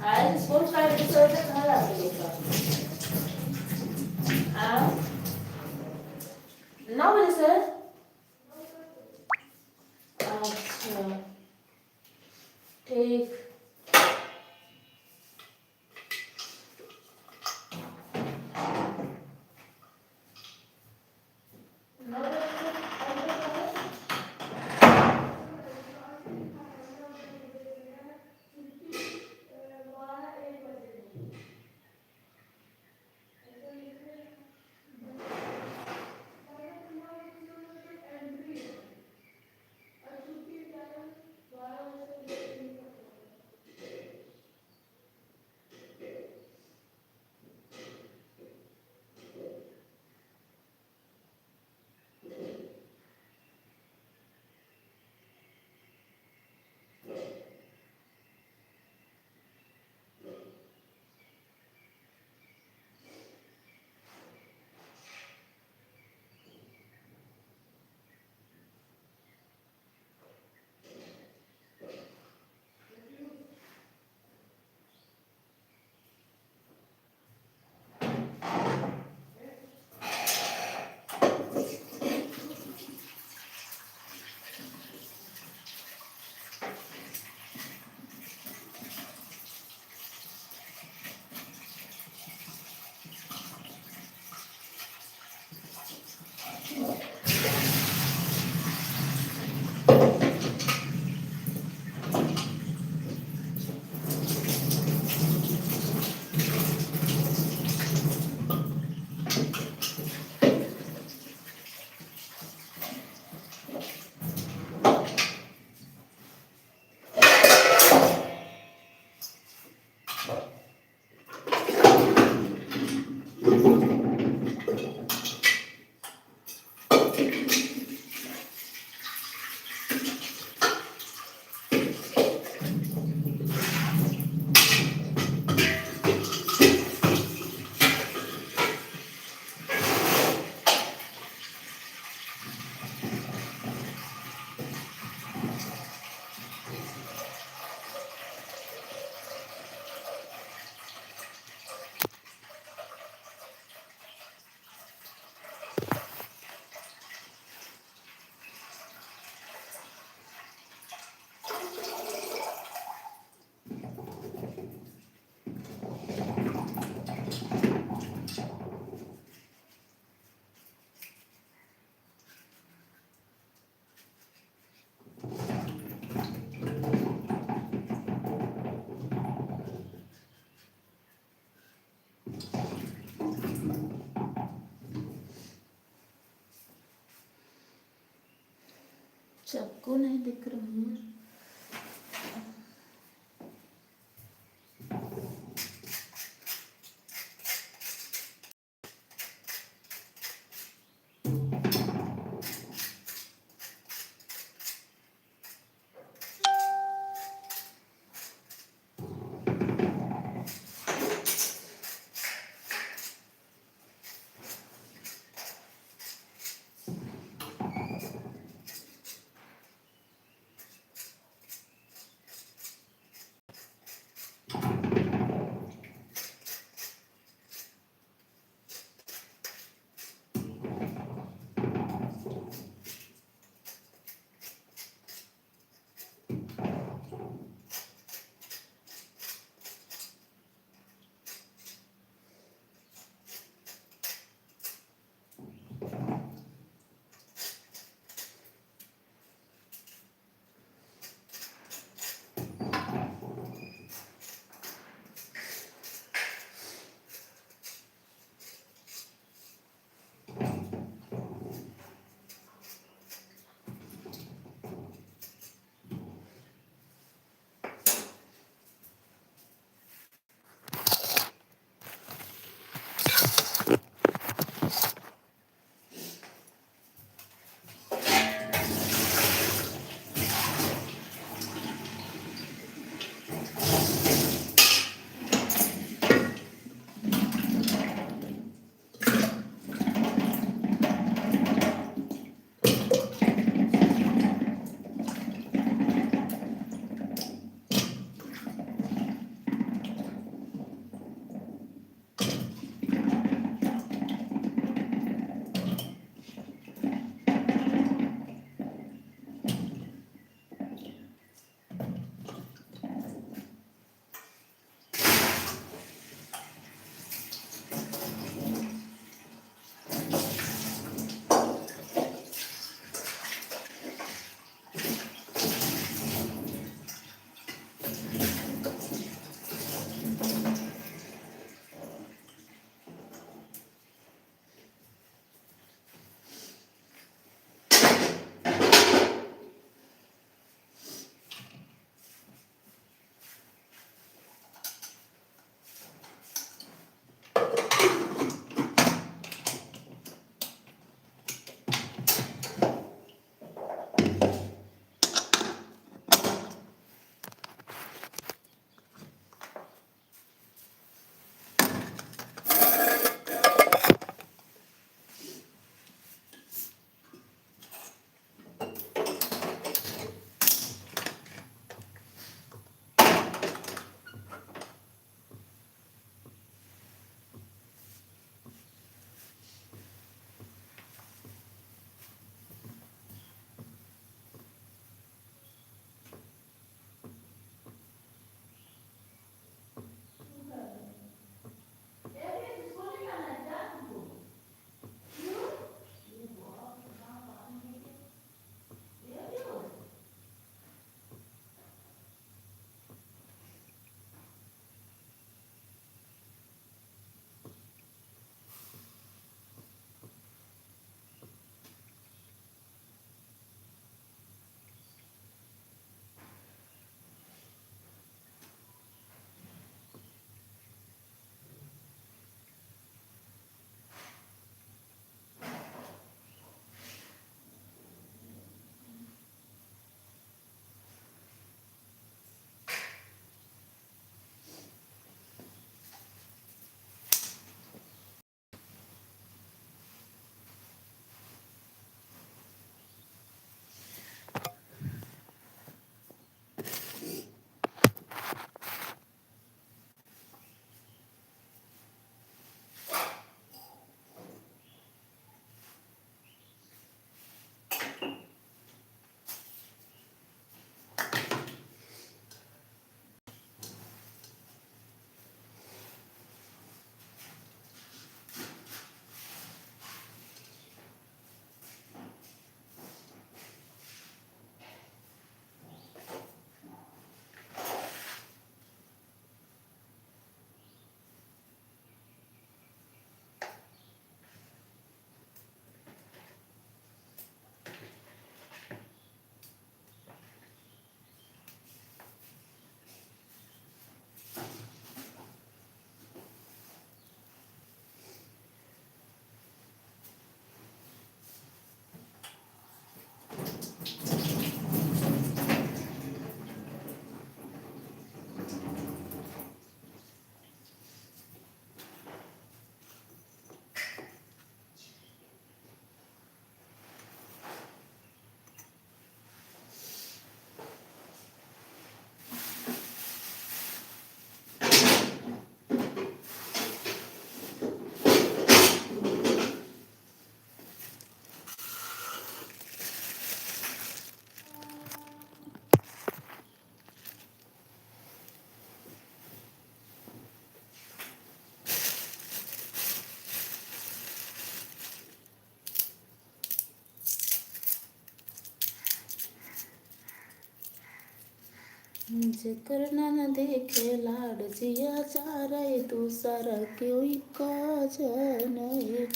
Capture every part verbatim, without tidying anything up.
आज स्कूल का दूसरा से कहाँ जाते लोग का? हाँ? नौ बजे से? अच्छा, ठीक। चाकू नहीं दिख रहा है। जेकर ननदी के लाड़ जिया जारे दूसर के, ओई का जाने।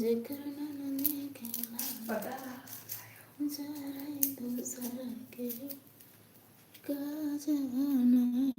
जेकर ननदी के लाड़ जारे दूसर के, ओई का जाने।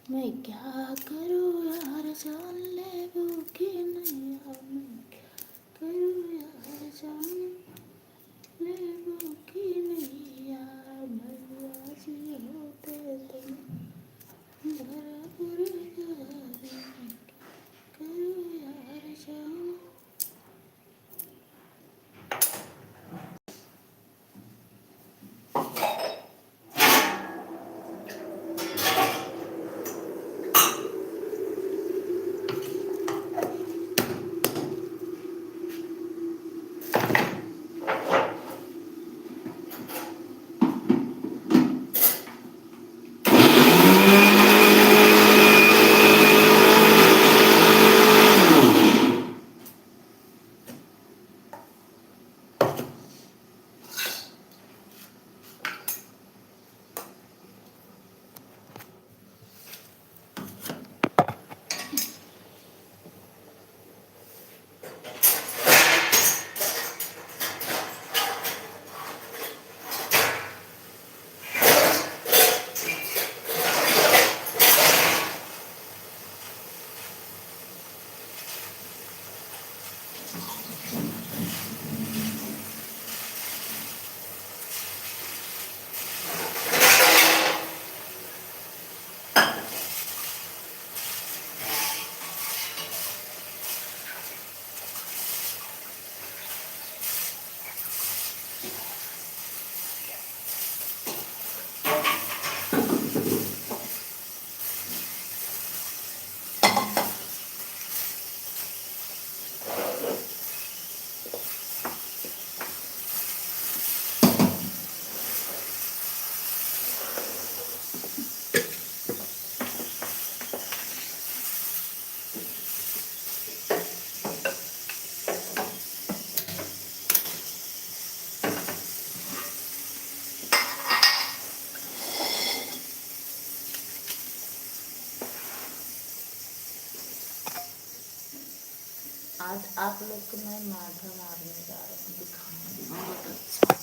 मैं क्या करूँ यार, जान लेबू कि नहीं यार, मैं क्या करूँ यार, जान लेबू कि नहीं यार, मैं आज होते तुम घर पर जा रहे, मैं क्या करूँ यार, जान। आज आप लोग को मैं मांझा मारने जा रही हूँ, दिखाऊंगी बहुत अच्छा।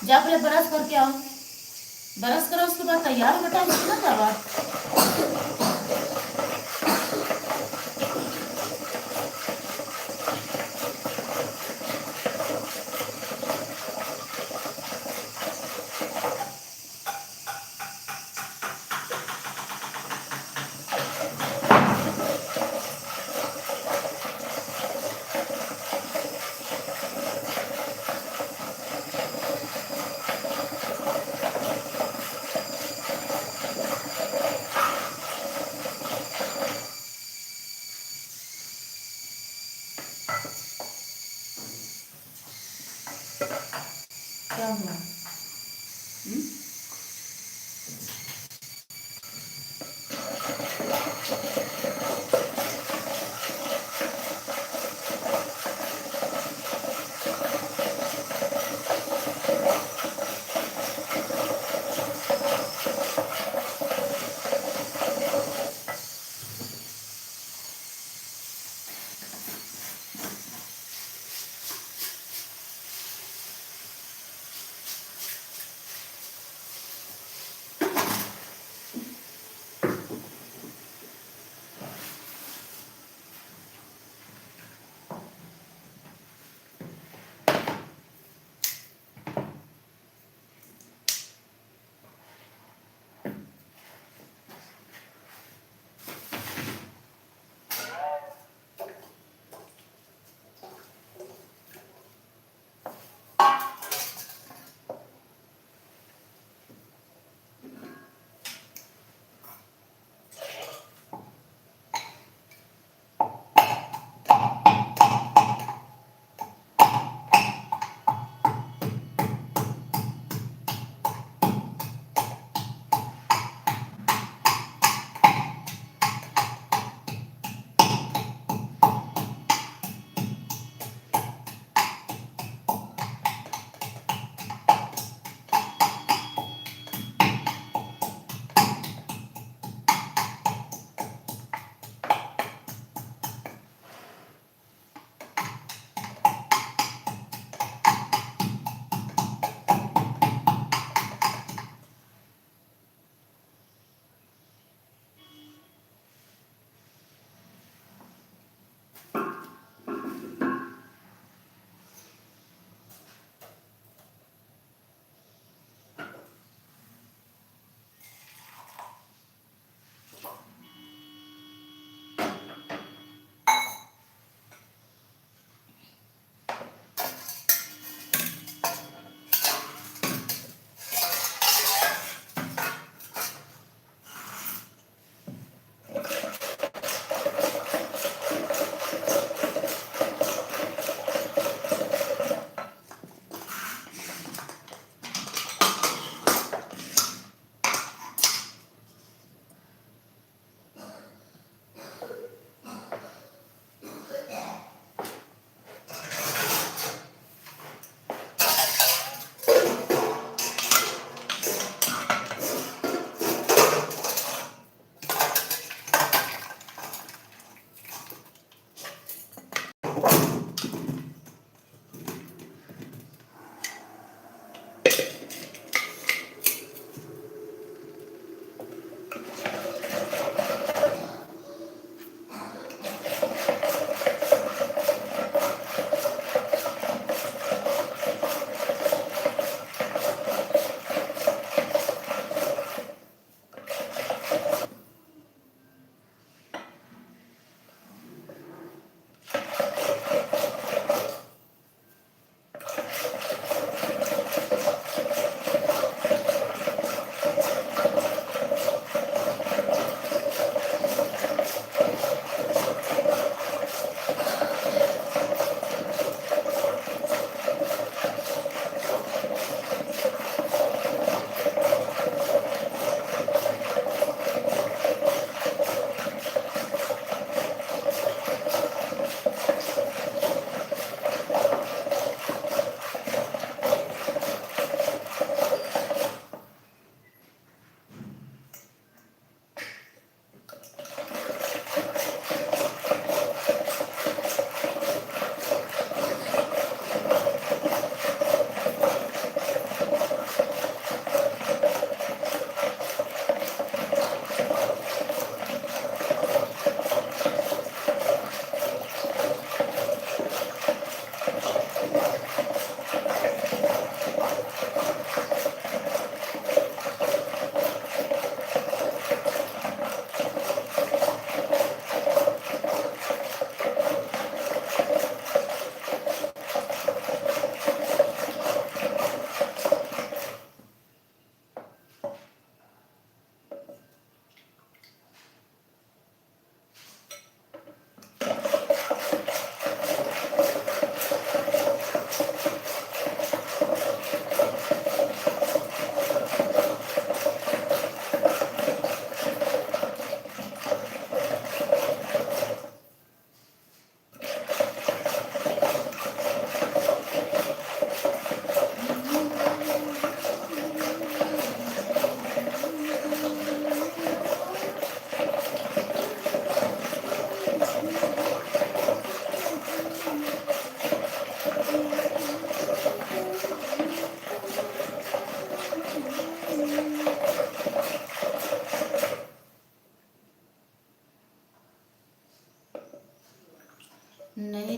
जा पहले ब्रश करके आओ, ब्रश करो, उसके बाद तैयार हो बेटा, उसको ना जावा।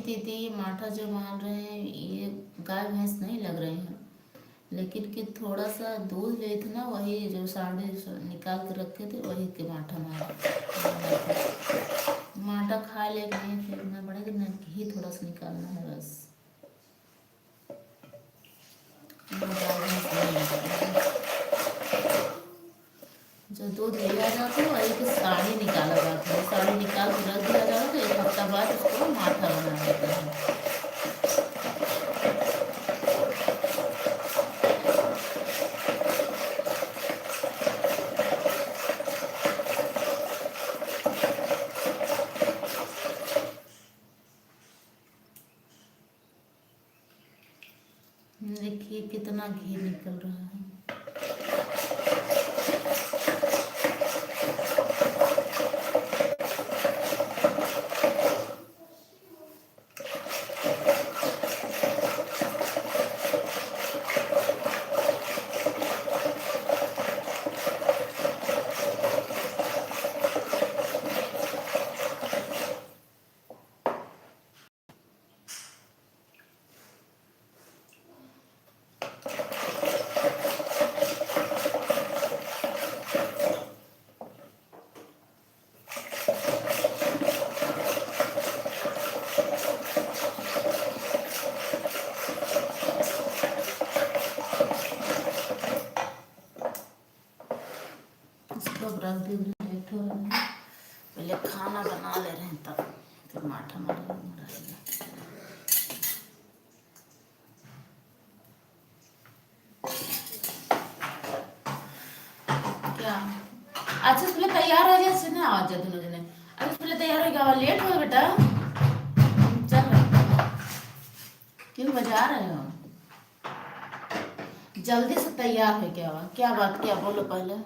दीदी, ये माठा जो माल रहे हैं, ये गाय भैंस नहीं लग रहे हैं, लेकिन कि थोड़ा सा दूध लेत ना, वही जो साढ़े निकाल के रखे थे, वही के माठा माल। माठा खा ले नहीं, फिर ना पड़ेगा ना, घी थोड़ा सा निकालना है बस। जो दूध लिया जाता है, वही के साढ़े निकाला जाता है। साढ़े निकाल के रख दिया जाता है, तो एक हफ्ता बाद उसको माठा बना देता है। देखिए कितना घी निकल रहा है। इसको अब रख दे, लेट हो रहा है। पहले खाना बना ले रहे हैं, तब फिर माठा मारेंगे, मुड़ाएंगे। क्या? अच्छा, पहले तैयार हो जाए, से ना आवाज जाए दोनों जने। अच्छा, पहले तैयार हो गया, लेट हो बेटा। चल रहा। क्यों बजा रहे हो? जल्दी से तैयार हो गया। क्या बात, क्या बोलो पहले।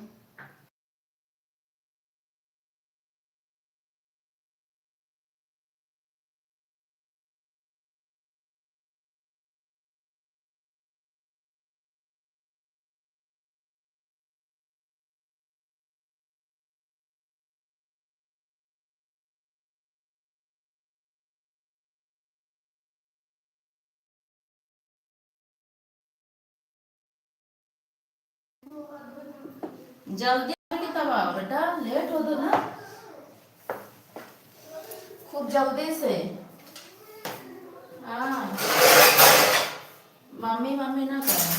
जल्दी आके तब आओ बेटा, लेट हो तो ना, खूब जल्दी से। हाँ, मम्मी मम्मी ना करो।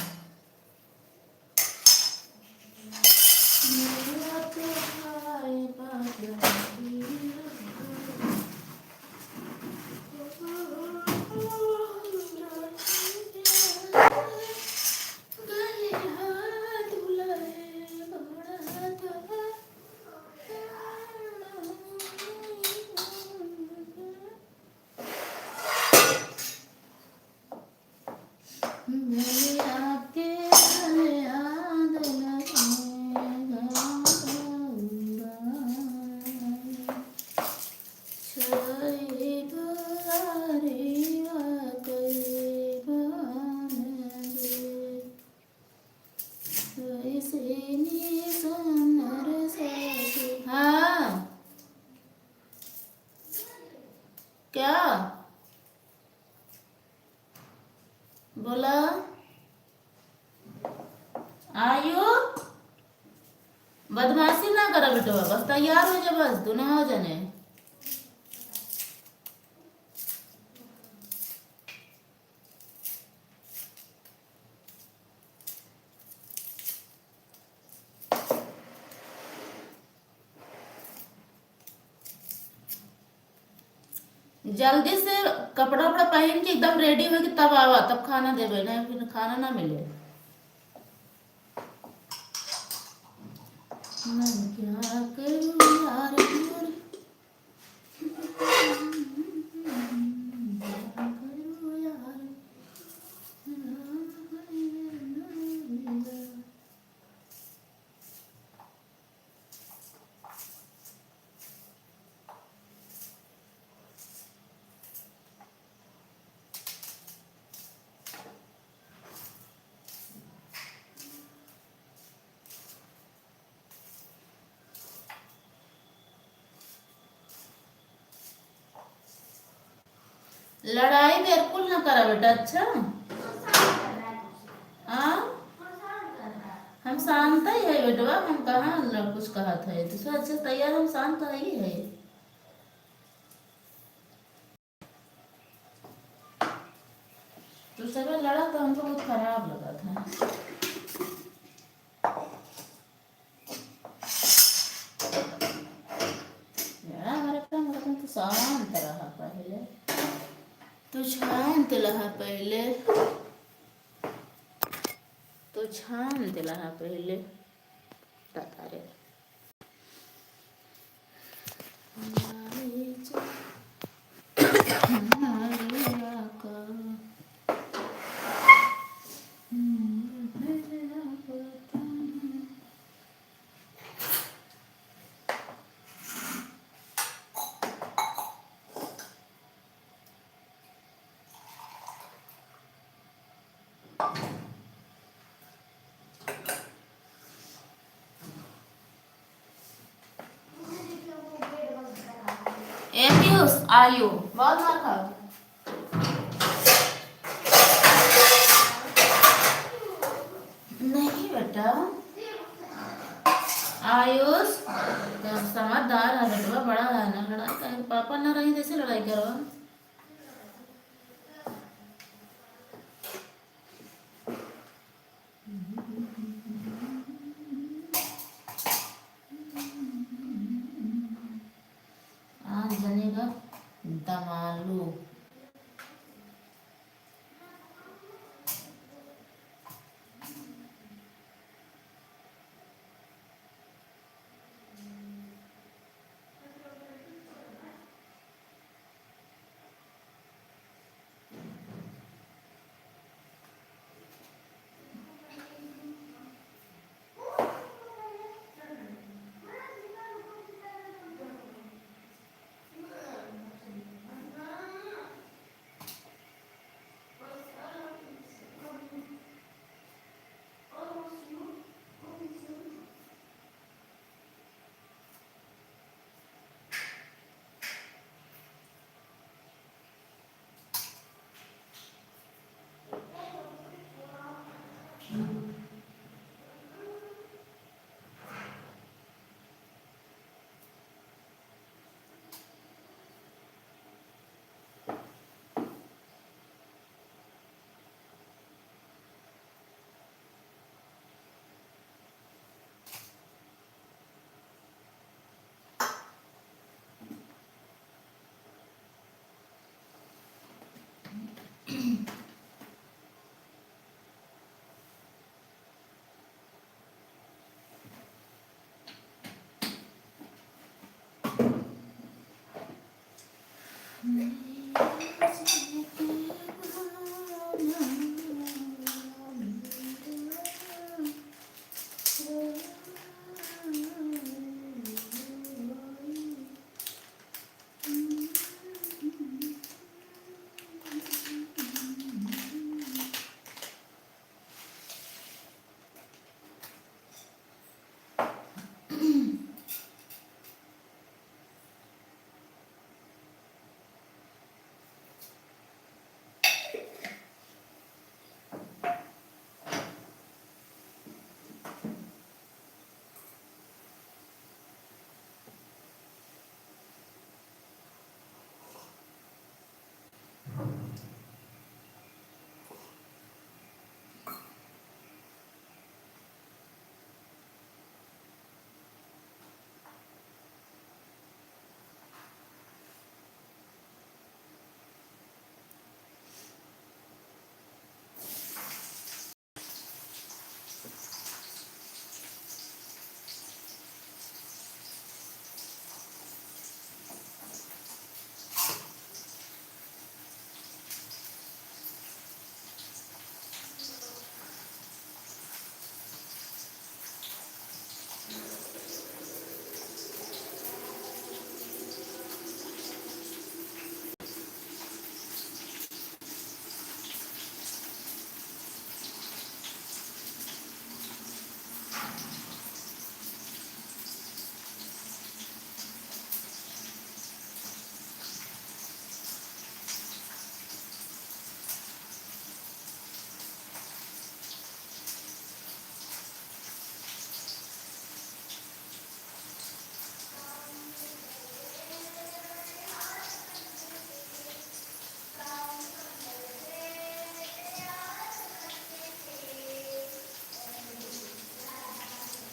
हाँ। क्या? बोला। आयु, बदमाशी ना करा बेटवा, बस तैयार हो जा, बस दोनों हो जने। जल्दी से कपड़ा उपड़ा पहन के एकदम रेडी होके तब आवा, तब खाना देबे, नहीं फिर खाना ना मिले। मैं क्या करूँ यार, लड़ाई बिल्कुल ना करा बेटा, अच्छा? हाँ? हम शांत ही है बेटवा, हम कहाँ ल-, कुछ कहत है। तो सोच, तैयार हम शांत ही है। तू सब लड़ा तो हमको बहुत खराब लगा था। लड़ा हमारे काम करते हैं, तू शांत रहा पहले। तू शांत रहा पहले। तू शांत रहा पहले। बता रे। ए पीयूष, आयो, बहुत मार खाओ। नहीं बेटा, आयुष, तो समझदार है बेटवा, बड़ा है ना, लड़ाई करे, पापा ना रही, जैसे लड़ाई करो। आज बनेगा दमालू।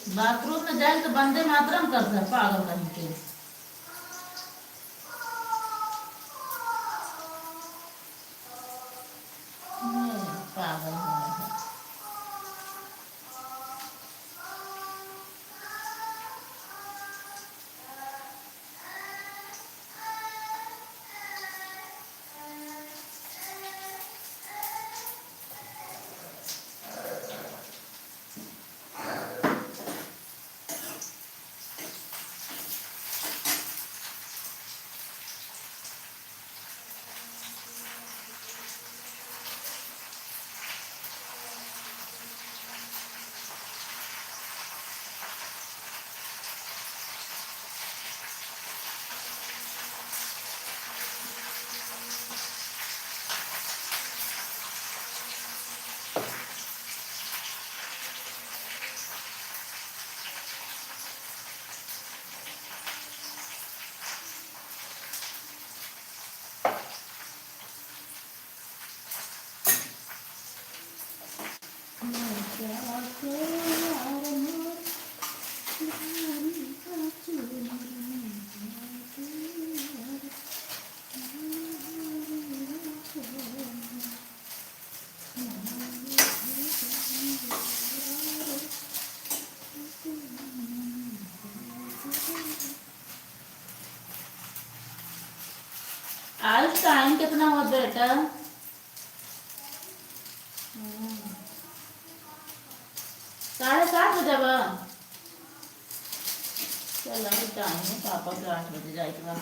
बाथरूम में जाए तो वंदे मातरम करत है, पागल कहीं के। हम्म, पागल हो गया है। आज टाइम कितना हुआ बेटा? हम्म। साढ़े सात बजे बा। चल, अभी टाइम है, पापा के आठ बजे जाए के बा।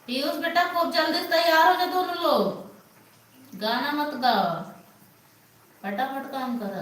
पीयूष बेटा, खूब जल्दी से तैयार हो जा दोनों लोग, गाना मत गाओ, फटाफट काम करा।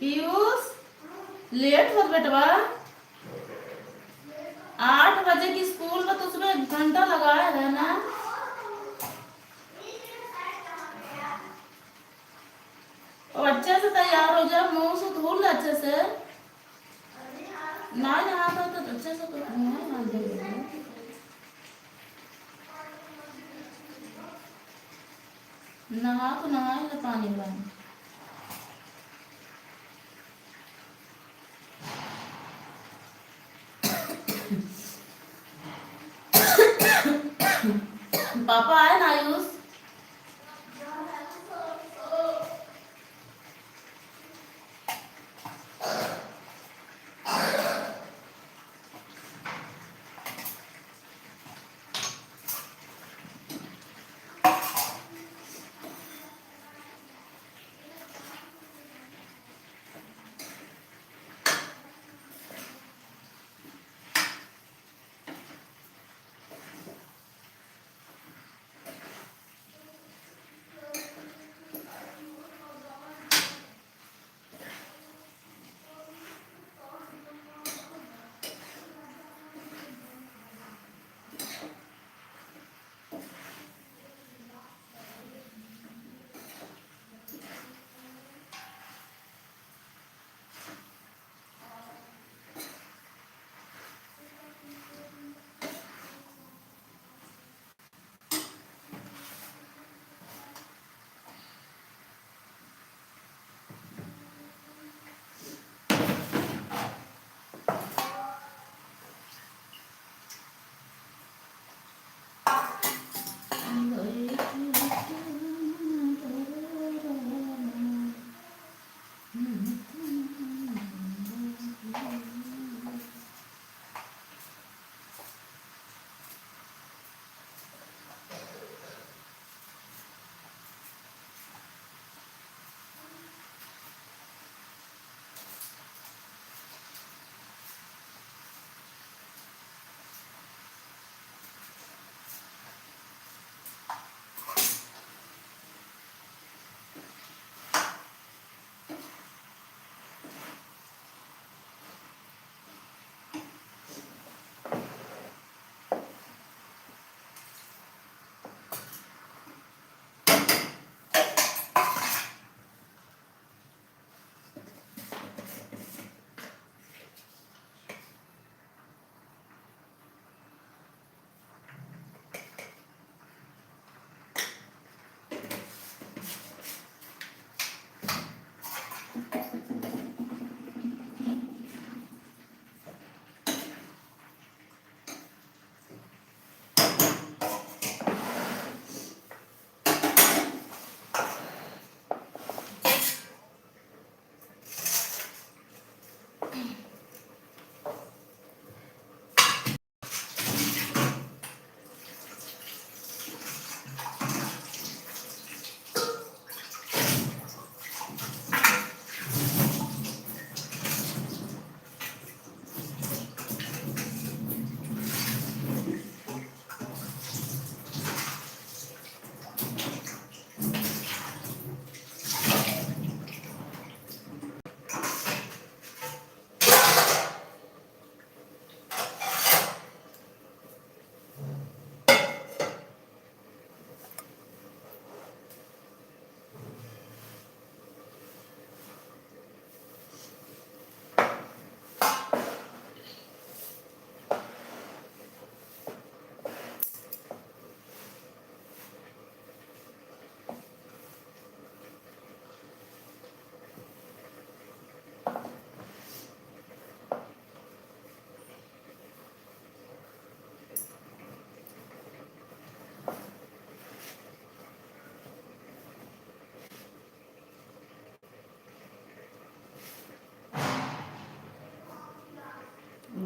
पीयूष, लेट होत बेटवा, आठ बजे की स्कूल में तो सुबह एक घंटा लगाए है ना। और अच्छे से तैयार हो जा, मुंह से धुल ले अच्छे से। ना नहाता तो अच्छे से तो मुंह ना धुल। नहा तो नहा ले पानी में। पापा आए ना आयुष?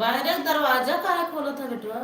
बाहरे क दरवाजा काहे खोलत है बेटवा?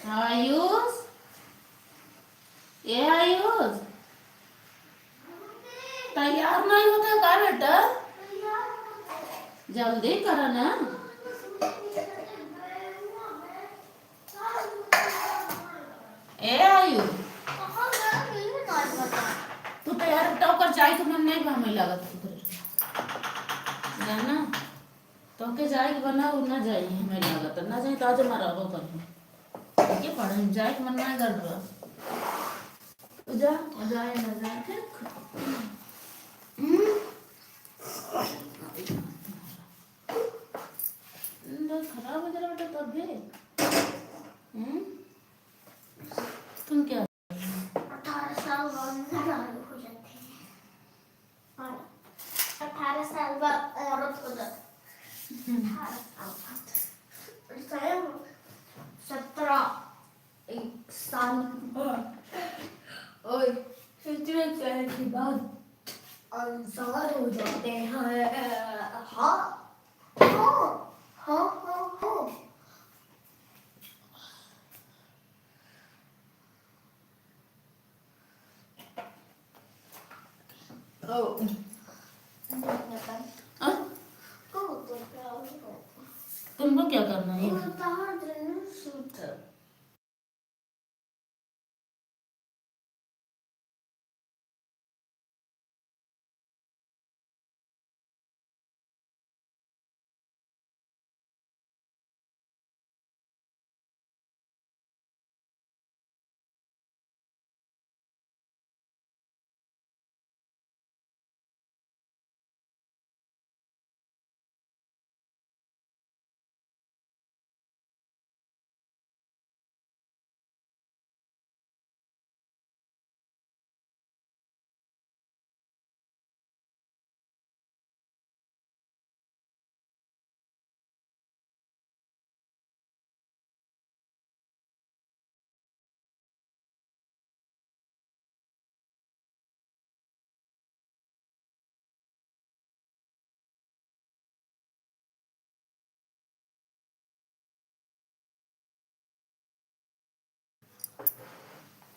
आयुष, ए आयुष, तैयार नहीं होता का बेटा? जल्दी करा ना। ए आयु, तू तैयार, तो ओकर जाए के मन नहीं बा, हमें लागत है तोरे। जाना, तो के जाए के बना, उ ना जाई, हमें लागत ना जाई, तो आज हमारा हो कर के पढ़े जाए के मन ना कर रहा। तू जा, वो जाए ना जाए, ठीक? हम्म? अंदर खराब हो जा रहा बेटा, तब भी। हम्म? तुम क्या? अठारह साल बाद मेहरारू हो जाती है। और अठारह साल बाद औरत हो जाती है। अठारह साल बाद। सत्रह, सत्रह, एक साल बाद। और सत्रह साल के बाद इंसान हो जाते हैं। हाँ, हाँ, हाँ, हाँ, हाँ। ओ। हाँ? तुमको क्या करना है?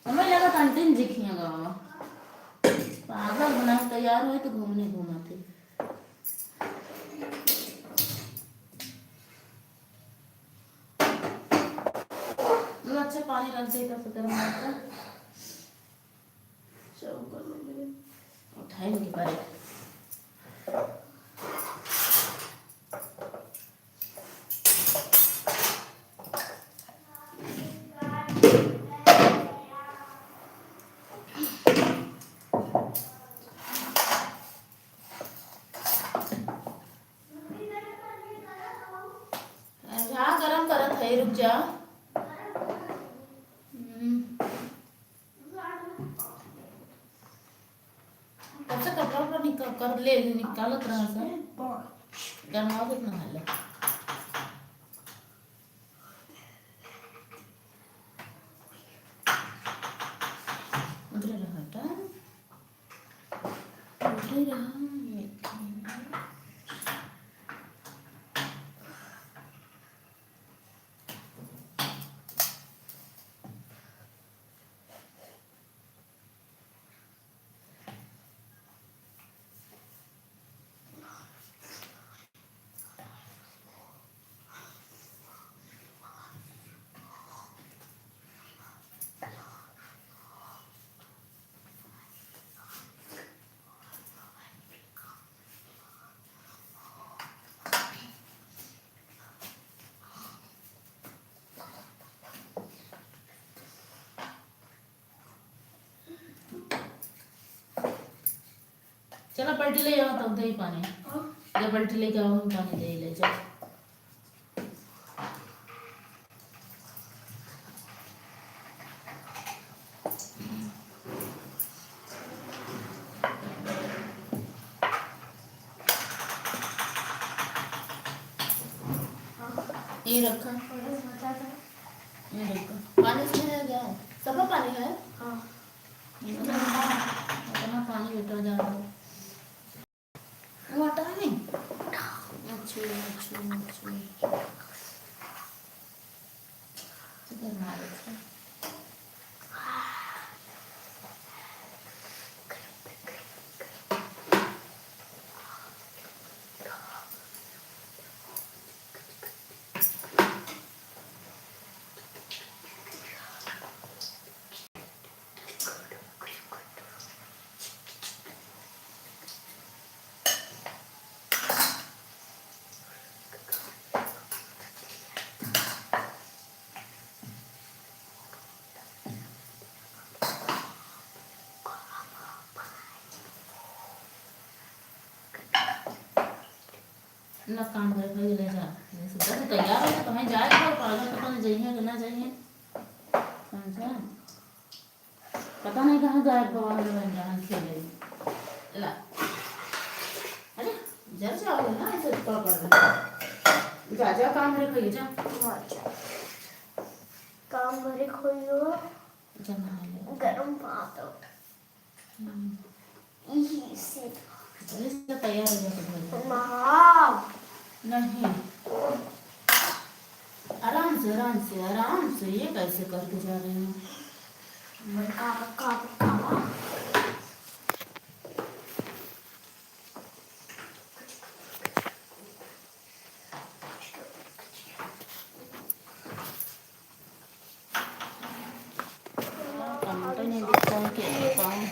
हमें लगा था अंतिम जी खिया गवा। पागल बना के तैयार हुए तो घूमने घूमते। लो, अच्छा पानी रख दे, इधर से गर्म होता। चौका में उठाए के पड़े। हाँ, गरम करत है, रुक जा। हम्म। अच्छा, कपड़ा उपड़ा निका-, कर ले, निकालत रहा सर। गरमावत ना है, ले। उधर रहा था। उधर रहा, ये। चला, बाल्टी ले आओ, तब दे पानी। हाँ। ले, बाल्टी लेके आओ, हम पानी दे ले, चल। ये रखा। ये रखा। पानी इसमें है क्या? सब पानी है? हाँ। इतना, इतना पानी बेटा जा रहा है। मोटा है? अच्छा, अच्छा, अच्छा। गरमा देत है। ना, काम करे खातिर ले जा। जैसे बस तैयार हो तो कहीं जाए, और पागल पता नहीं जइहे कि ना जइहे। समझा? पता नहीं कहाँ गायब बा, हमें बन रहा खेले। ला। अरे, जर जाओ ना, ऐसे तो पकड़ ले। जा, जा, काम करे खातिर जा। अच्छा। काम करे खोइयो। जा नहा ले। गरम पानी। हम्म। इही से। इही से तैयार हो जाते हैं। माँ। नहीं। आराम से, आराम से, आराम से। ये कैसे करके जा रहे हो? बड़का, बड़का, बड़का। टमाटर नहीं दिखता है, क्या बताऊँ?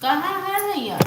कहाँ है भैया?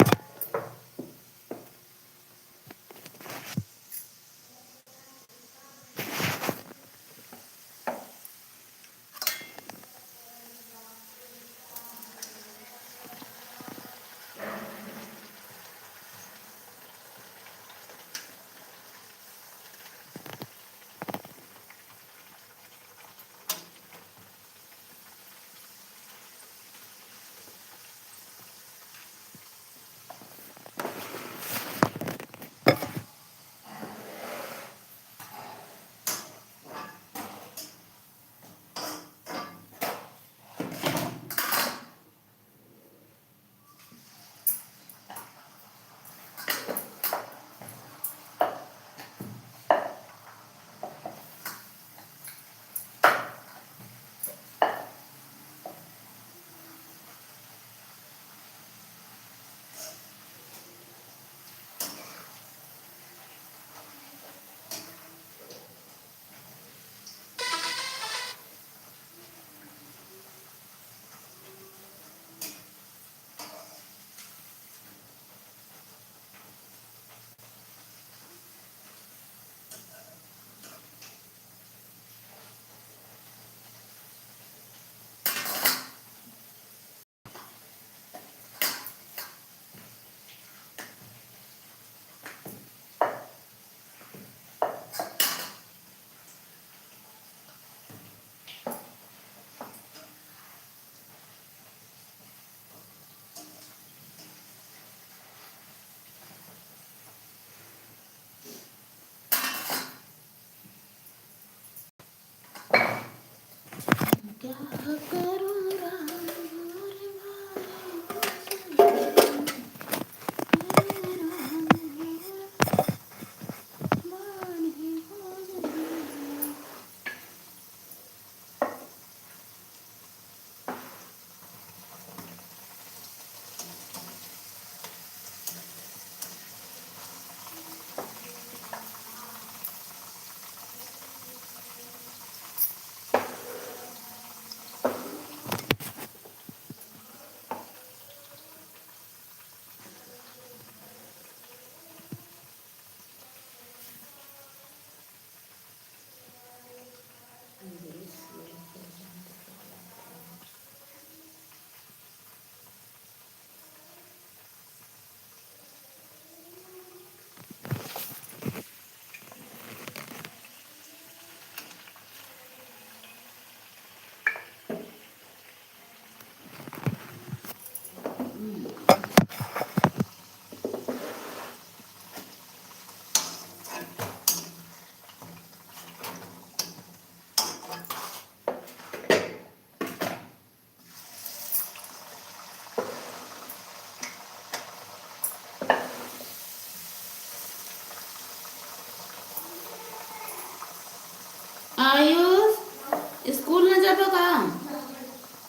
स्कूल न जाबो का?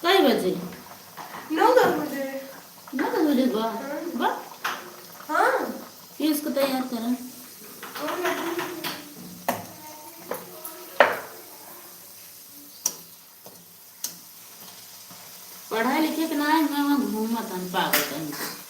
कई बजे? नौ दस बजे। नौ दस बजे बा? हाँ। बा? हाँ। ये इसको तैयार करा। और लड्डू? पढ़ाई लिखे के ना है, मैं वहाँ घूमत हन पागल कहीं के।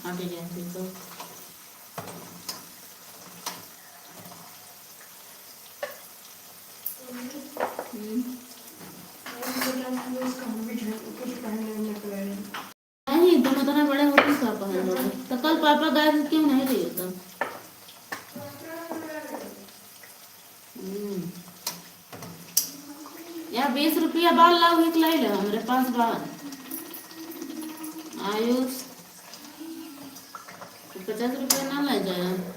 हट गया फिर तो। हम्म। नहीं, तुम इतना बड़े हो, तुम का पहन लोगे? तो कल पापा गए थे, क्यों नहीं रही हो तुम? हम्म। या बीस रुपया बाल लाओ, एक लाई ले, हमरे पास बाल। आयुष, तो पचास रुपया ना ले जाए।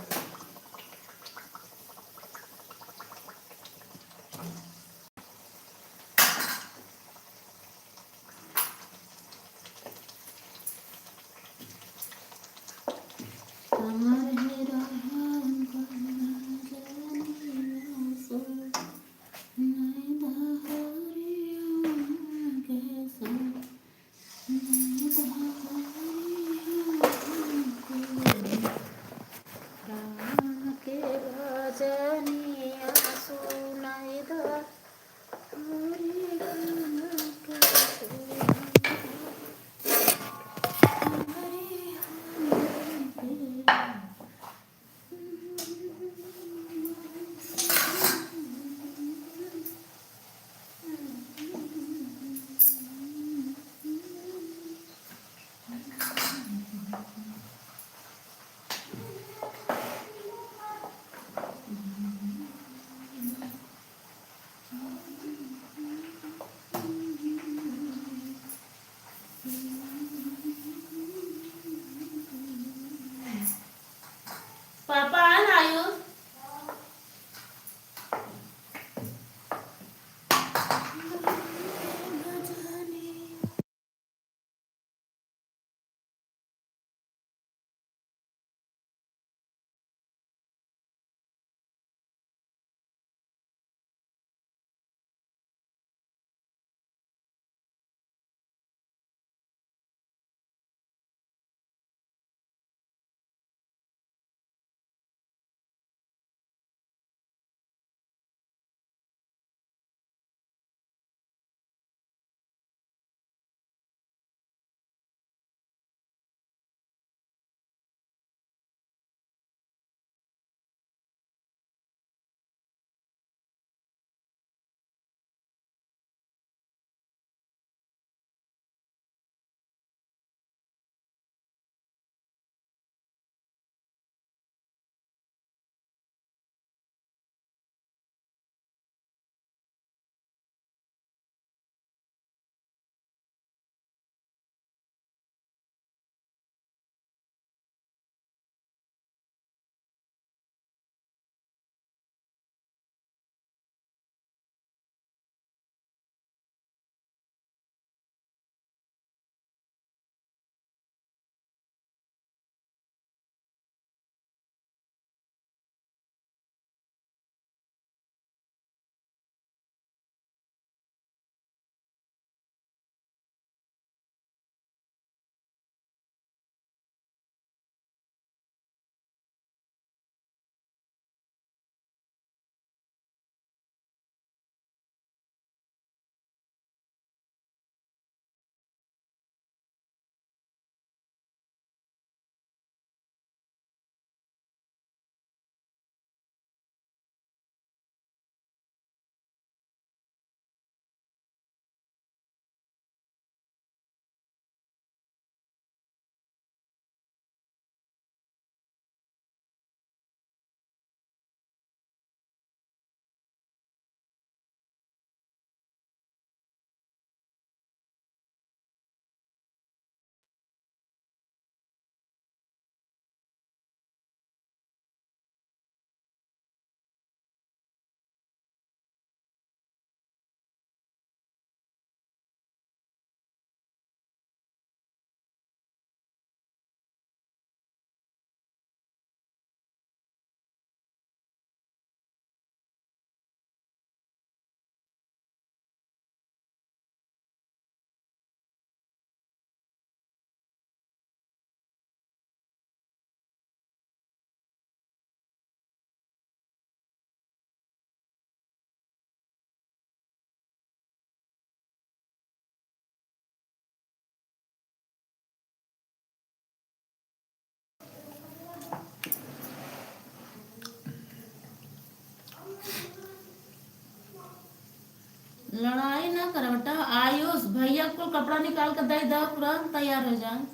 लड़ाई ना कर बेटा। आयुष, भैया को कपड़ा निकाल के दे दो, तुरंत तैयार हो जाए।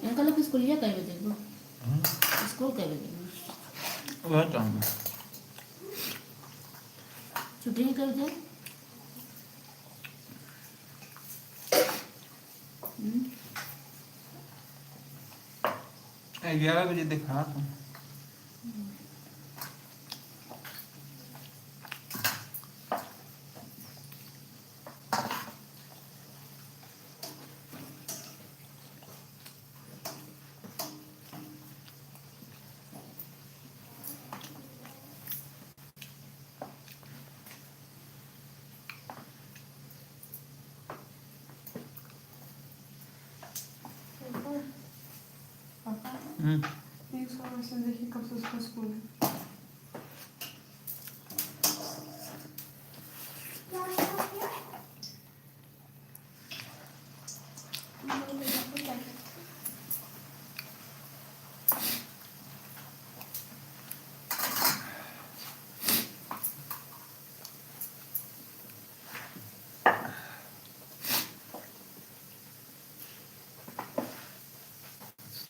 इनका लोग स्कूलिया कई बजे को? हम्म। स्कूल कई बजे को? वह टाइम है। छुट्टी कई बजे? हम्म। ग्यारह बजे देखा तो। पापा, पापा, हम्म। तीन सौ मैसेज देखिए, कब से उसका स्कूल है।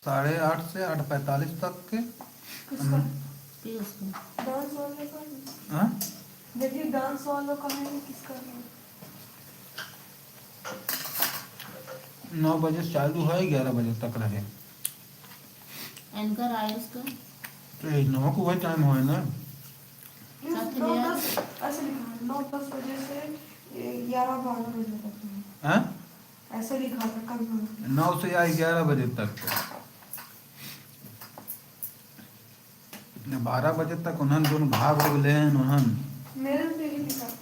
साढ़े आठ से आठ पैंतालीस तक के। किसका? हम पीयूष का। डांस वाले का? हाँ? देखिए, डांस वालों का है, किसका है? नौ बजे से चालू है, ग्यारह बजे तक रहे। एंकर आयुष का? तो ये नौ को वही टाइम होए ना। नहीं, साथ नौ लिया। दस, ऐसे लिखा है, नौ दस बजे से ये ग्यारह बारह बजे तक है। हाँ? ऐसे लिखा था कल मैंने। नौ से या ग्यारह बजे तक। बारह बजे तक उन्हन दोनों भाग हो गए हैं, उन्हन। मेरे में भी लिखा था।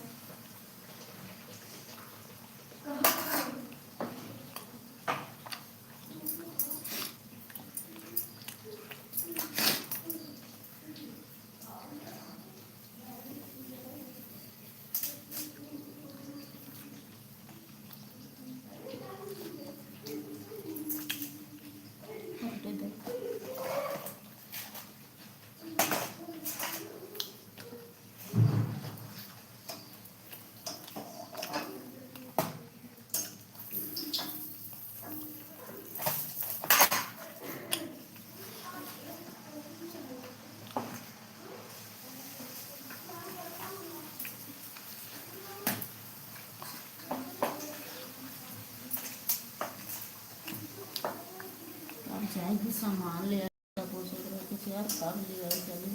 अब जाएगी सामान ले, कुछ यार, कब ले आए चलो।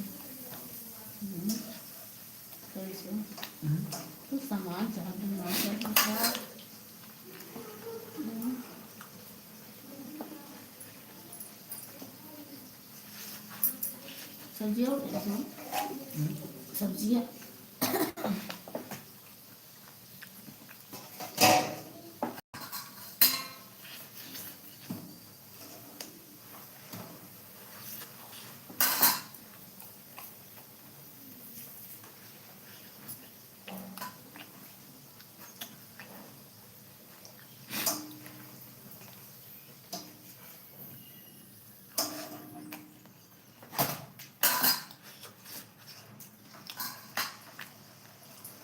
हम्म, कैसे? हम्म। कुछ सामान चाह दे, ना चाह दे। हम्म। सब्जियाँ उठ गई हैं। हम्म। सब्जियाँ।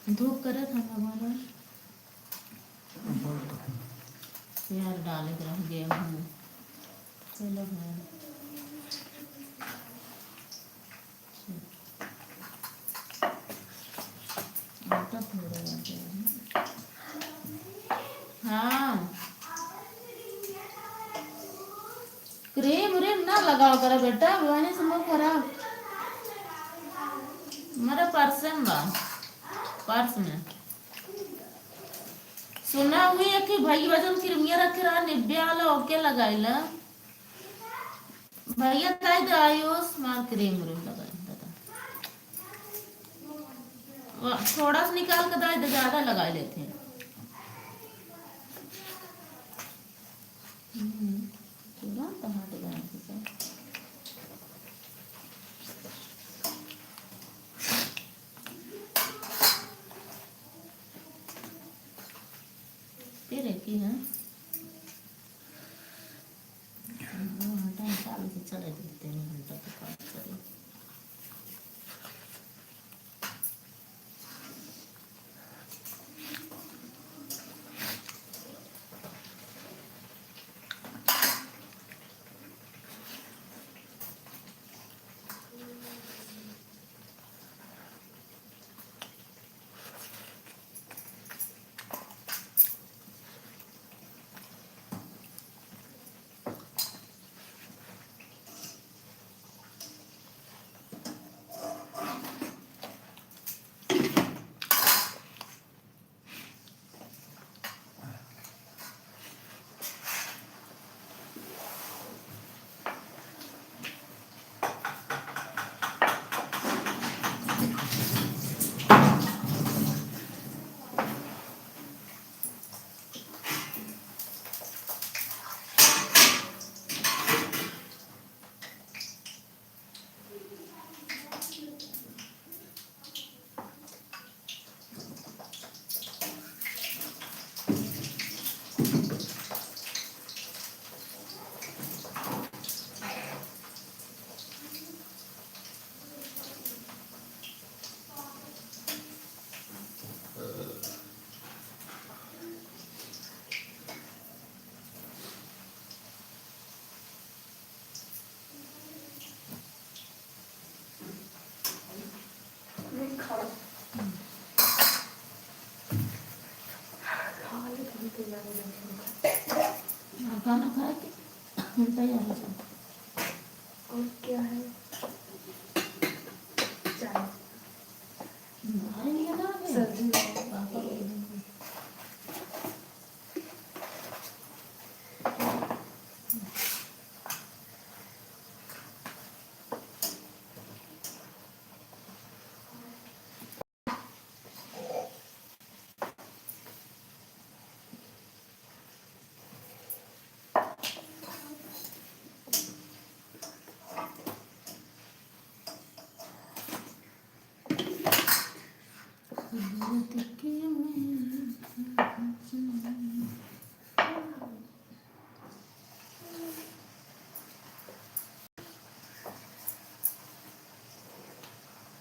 धूप करत है हमारा। यार, डाले के रह गया हूँ। चलो भाई। आटा थोड़ा रह गया है। हाँ। क्रीम व्रीम ना लगाओ करा बेटा, वहीं से मुंह खराब। मेरा पर्स में बा, पर्स में। सुना हुई है कि भाई वजन क्रीमिया रखे रहा, निब्बे वाला ओके लगाइला। भैया ताई तो आयुष मार क्रीम व्रीम लगाई दादा। वा-, थोड़ा सा निकाल के दाई दे, ज्यादा लगा लेते हैं। हम्म, तुरंत हट गया है सब। फिर एक ही है। हाँ, खाना खा के हम तैयार हो जाओ। और क्या है? चाय। भाई ये ना है। सब्जी। पापड़।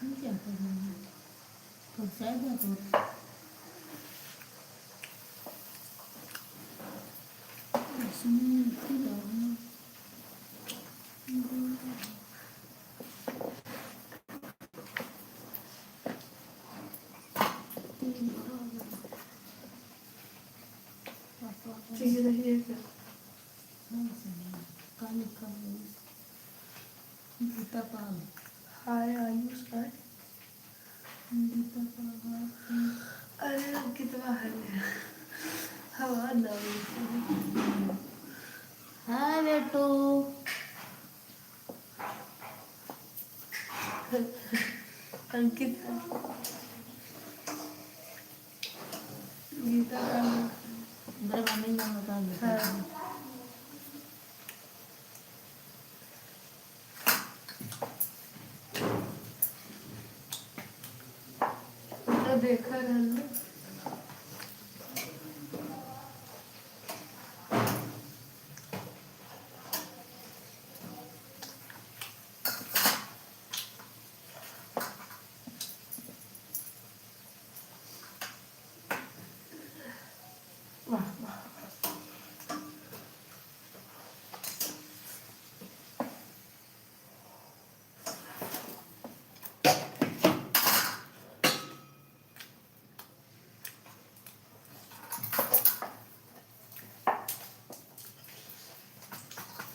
हम क्या कर रहे हैं? कब से आएगा तो? इसमें क्या है? ठीक रहिए क्या? गीता पाल। हाय आयुष, हाय। गीता पाल, हाय। अरे, हम कितना हरे हैं। हमार नाम है। हाय बेटू। अंकित। गीता का। मेरे मम्मी नाम बता दो। हाँ। तो देखा रहल ना।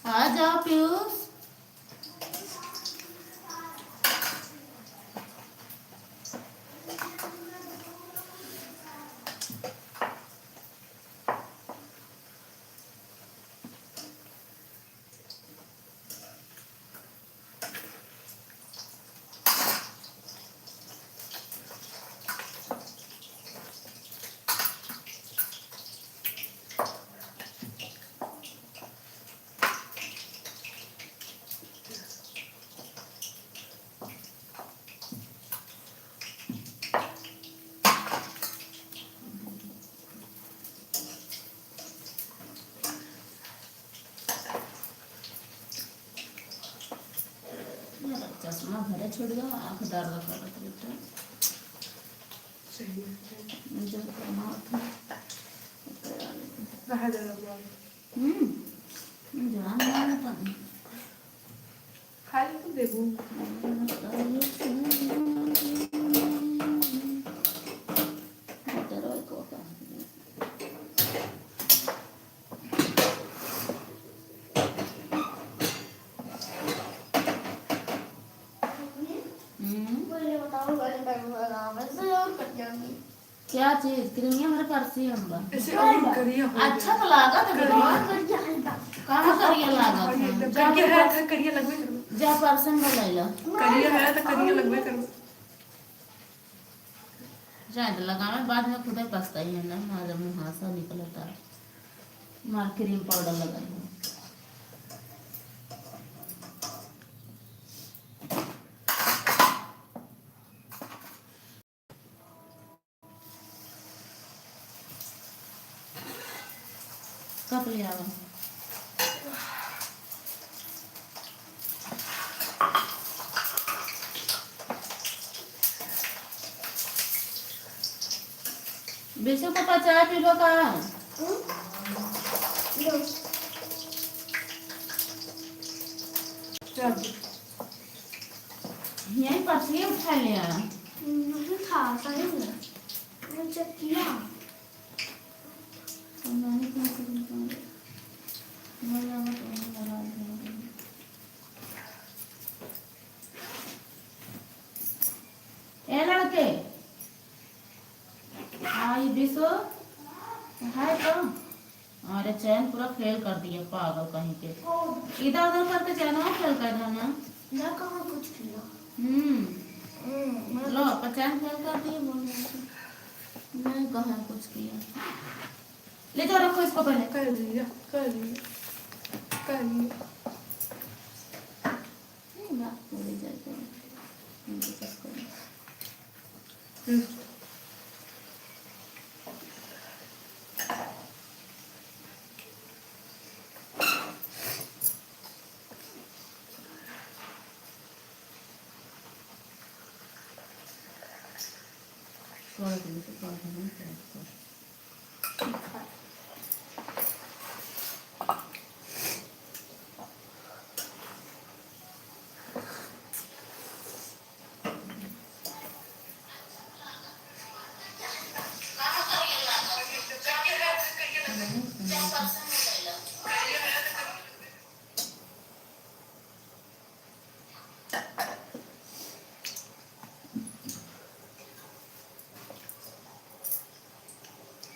आ जाओ पीयूष। चश्मा घरे छोड़ दो, आँख दर्द करत बेटा। सही है। जब कमात है, कहाँ जाना बाबा? हम्म, जान मारता नहीं। खाली तो देबू। हम्म। क्या चीज? क्रीमिया हमारे पास ही हम बा। ऐसे और करिया हो अच्छा गया। तो लागत है करिया। बेटा। कहाँ करिया लागत है? करिया है तो करिया लगबे करो। जा परसन बोलैला। करिया है तो करिया लगबे करो। जाए तो लगावे, बाद में खुदे पछताई है ना, मार जब मुहासा निकलता, मार क्रीम पाउडर लगाई। कप ले आवा। बिशु पापा, चाय पीबो का? हम्म? लो। चाय पी। यहीं पर से उठा ले आ। नहीं था, सही में। मैं चेक किया। तो नहीं ए लड़के, हाँ, ये बीसो है तो? अरे, चैन पूरा फेल कर दिया, पागल कहीं के। इधर उधर करके चैन फेल कर देना। मैं कहाँ कुछ किया? हम्म। हम्म, मैं लो, पर चैन फेल कर दिया, बोल रहे थे। मैं कहाँ कुछ किया? ले जाओ, रखो इसको पहले। कर लिया, कर लिया, कर लिया। नहीं, बात पूरी जाके। इनको कुछ करो। हम्म।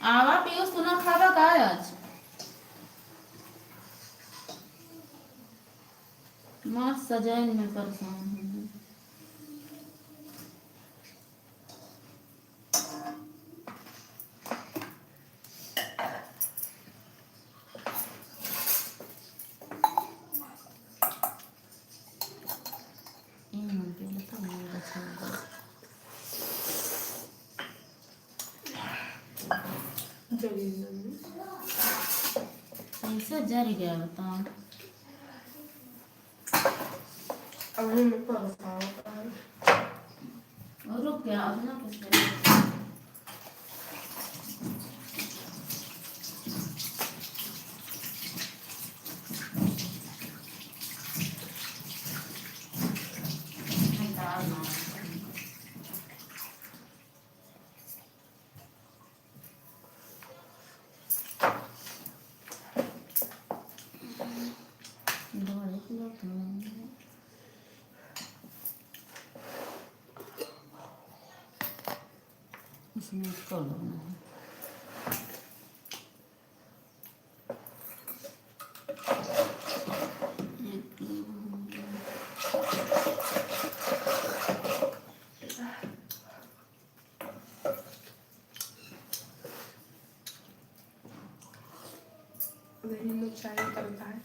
आवा पीयूष, तू ना खाबा का आज? मार सजैन में परेशान हूँ। कैसे जर गया बताओ। अभी मैं परेशान होता है। और रुक गया, अब ना कुछ करें। इसमें इसको लगाना है। अभी हम लोग चाय उतरता है।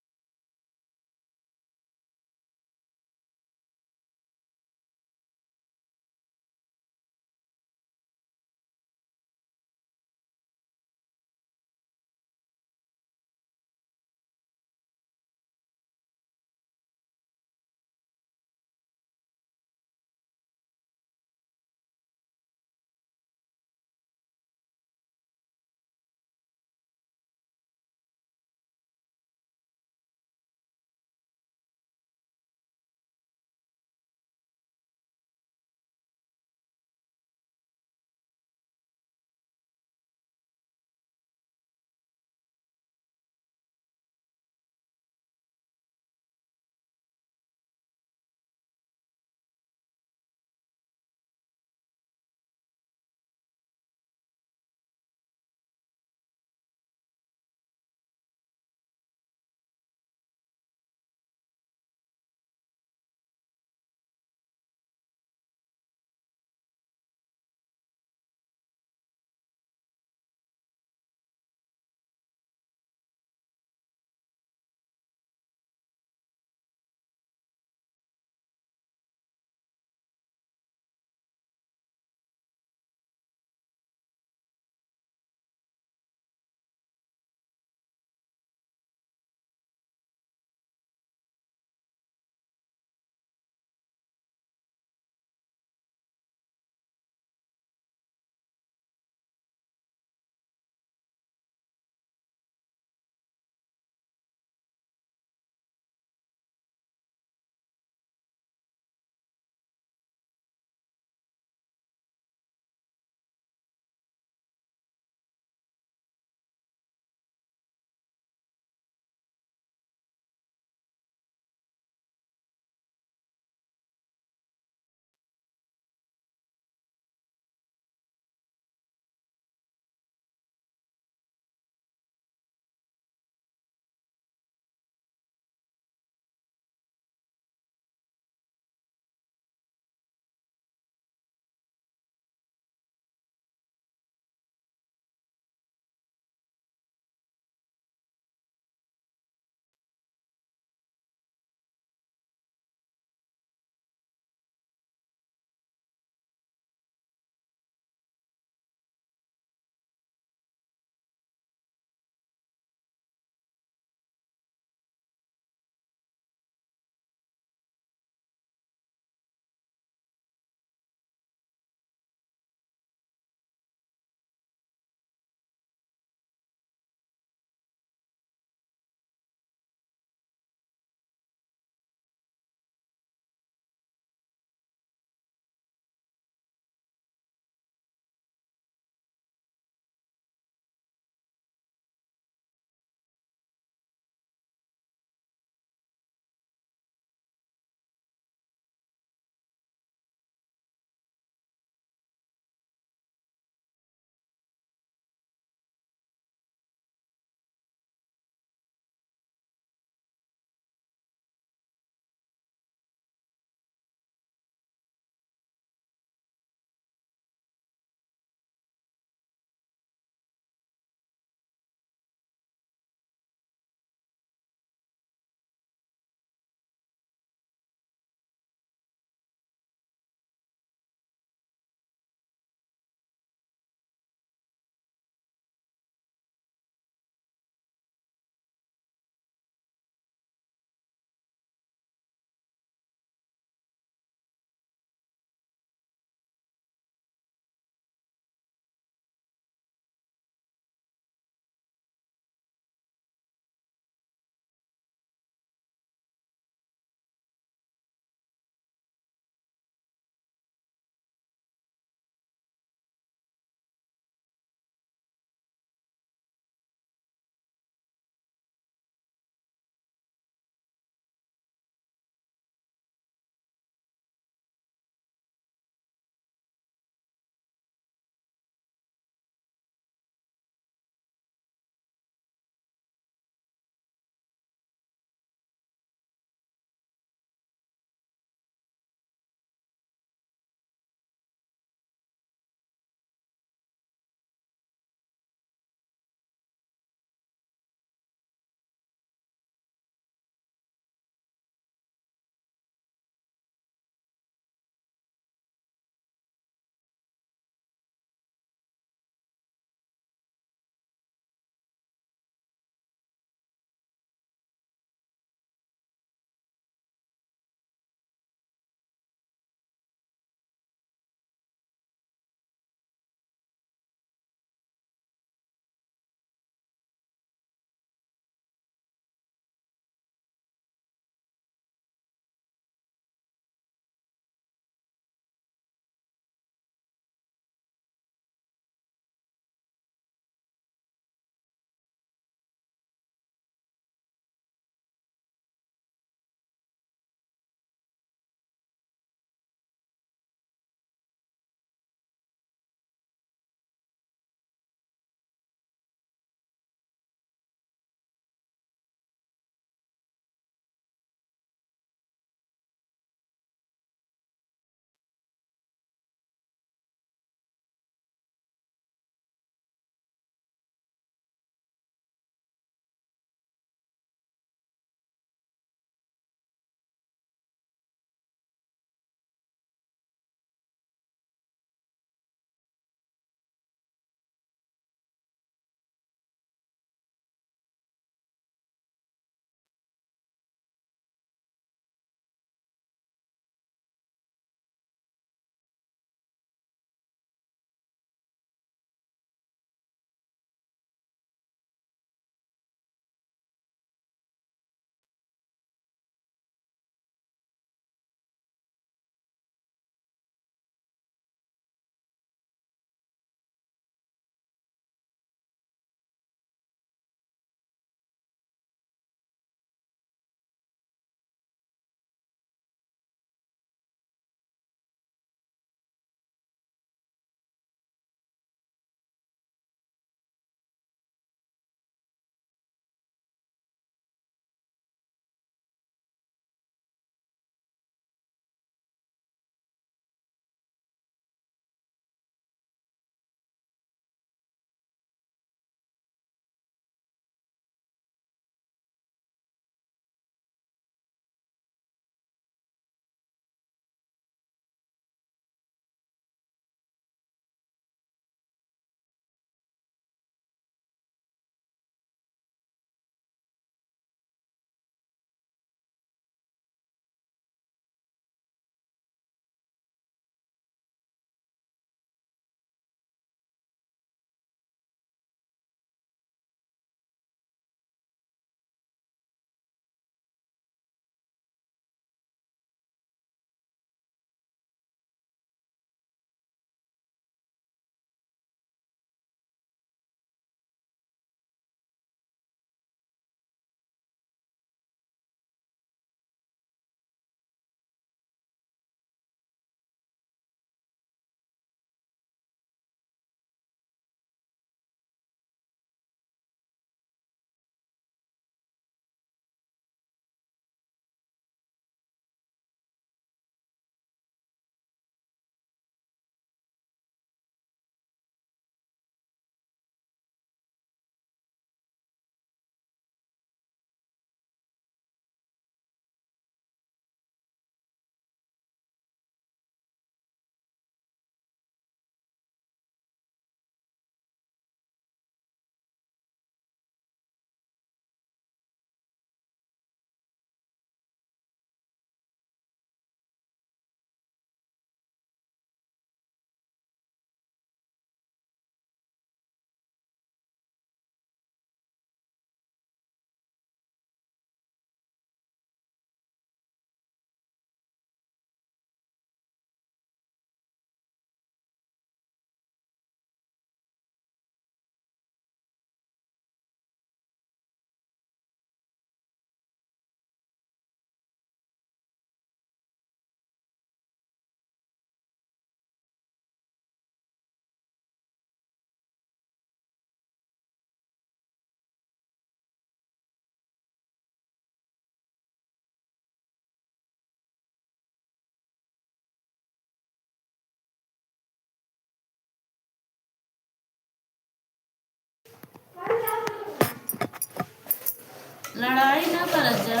लड़ाई ना करत जा।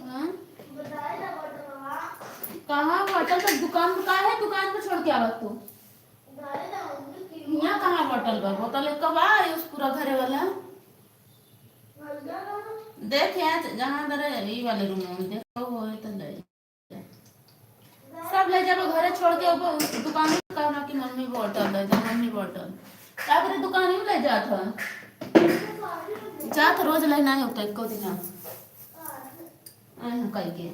हाँ? कहाँ बोतल? तो दुकान में का है, दुकान पे छोड़ के आवत तू? यहाँ कहाँ बोतल बा? बोतल एक बा, उस पूरा घरे वाला। देख यहाँ जहाँ दरे ई वाले रूम में देख, वो है तो ले। सब ले जाबो घरे छोड़ के, वो दुकान में कहना कि मम्मी बोतल दे दे, मम्मी बोतल। का करे दुकान में ले जात ह? जात रोज लेना है होता एको दिन। आए हम कह के।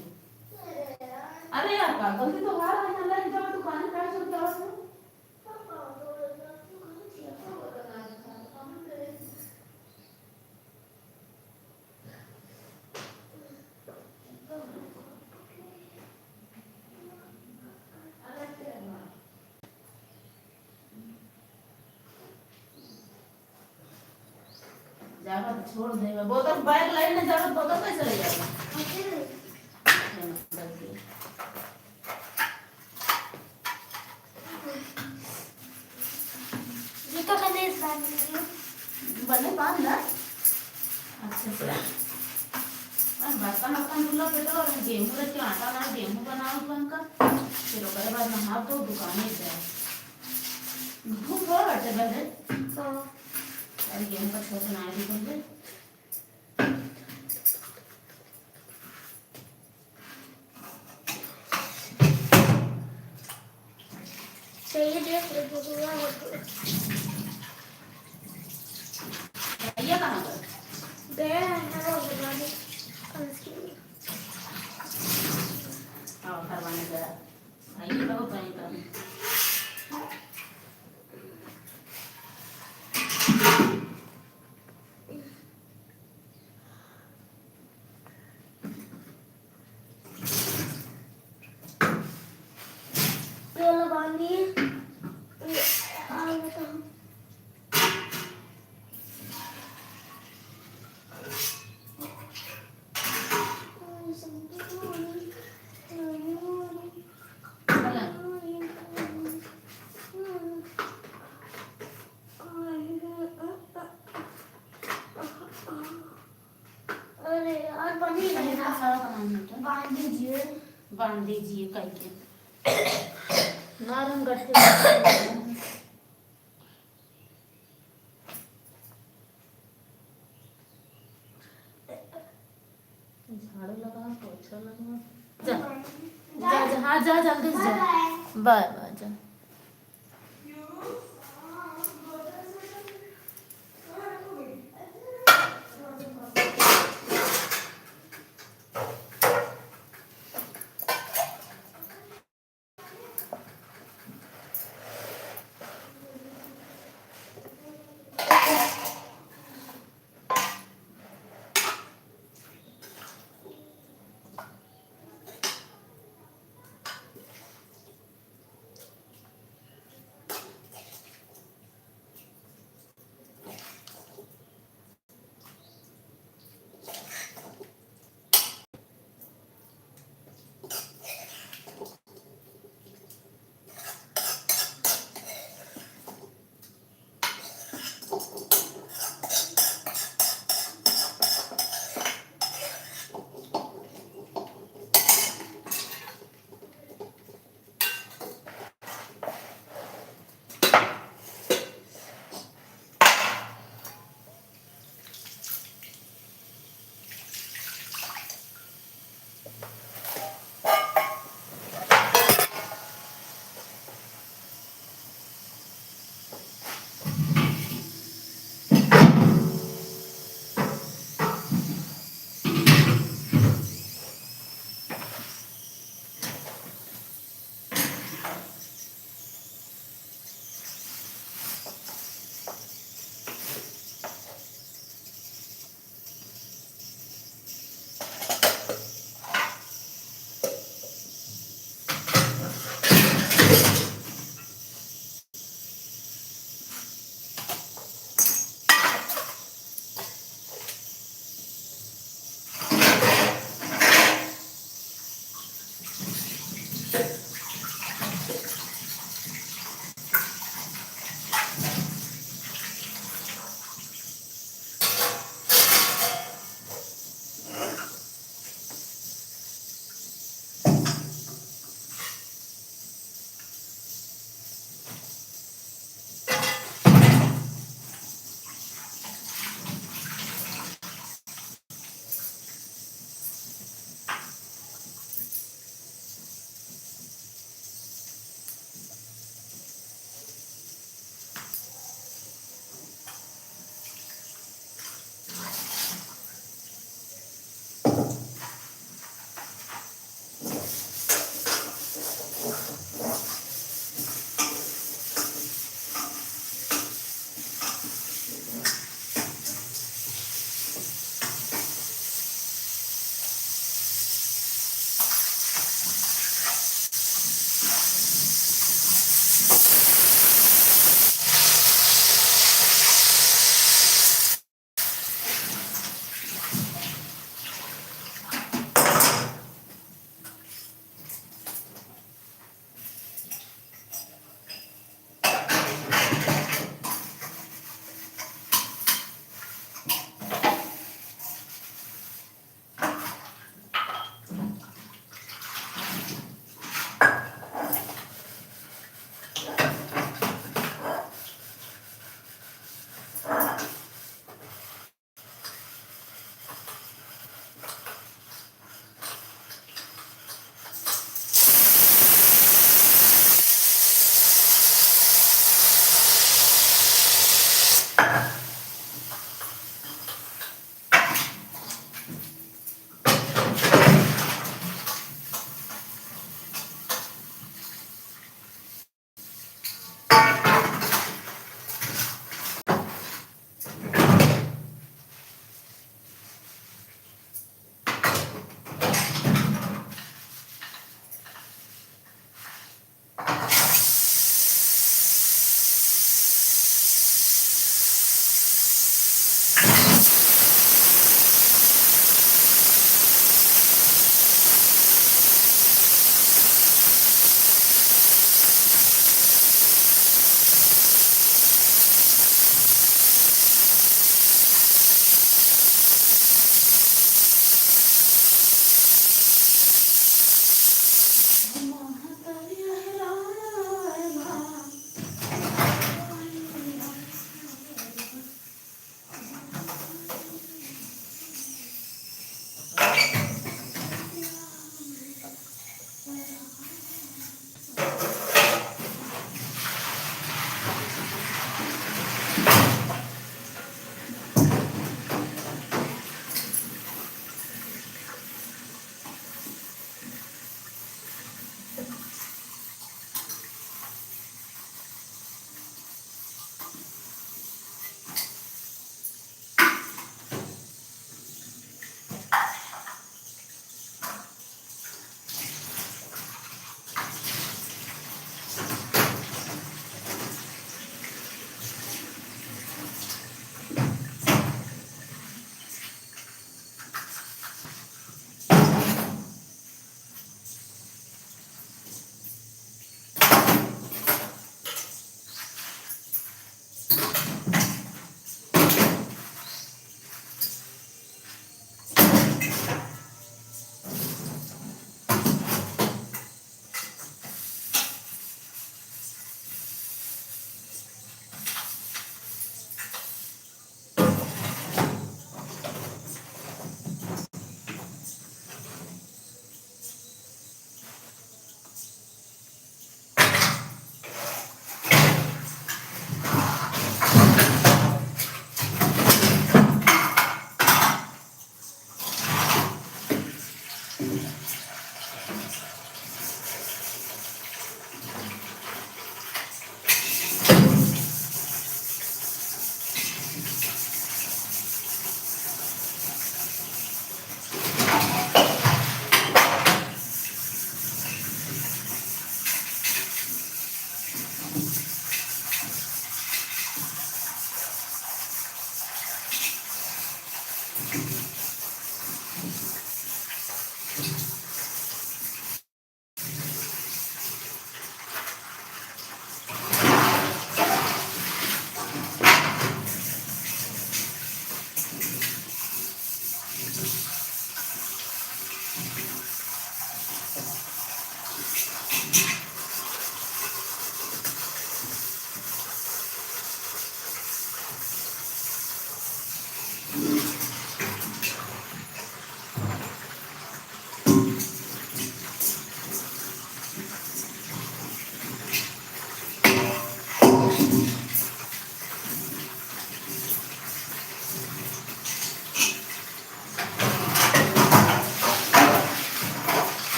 अरे यार, का गलती तो हार है ना, ले जाबो दुकान में, का छोड़ के आवत है? जावत छोड़ देबे। बोतल बैग लाइन में जावत बोतल कैसे ले जाबे? जूता का लेस बांध लीजिए। बने बांध ला। अच्छा से। और बर्तन वर्तन धुला बेटा, और गेहूं रख के आटा ना, गेहूं बनाओ तुमका। फिर ओकरे बाद नहा धो दुकाने जाए। धूप हो बाटे बहरे। हाँ। और गेहूं का छोट ना दी बहरे। चाहिए देख ले, बुआ हो तो। भैया कहाँ गए? गए हैं ना, वो करवाने। हाँ, करवाने गया। आइए, बहुत टाइम का। ये वाला बांध दिए। ये, आ, ये तो हम अरे यार, बनी नहीं रहा। सारा सामान है तो। बांध दीजिए। बांध दीजिए करके। नरम गट्ठे। झाड़ू लगा, पोछा लगा। जा। जा, जा, हाँ, जा, जल्दी से जा। बाय, बाय, जा।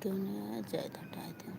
तूने जाए हटाए थे।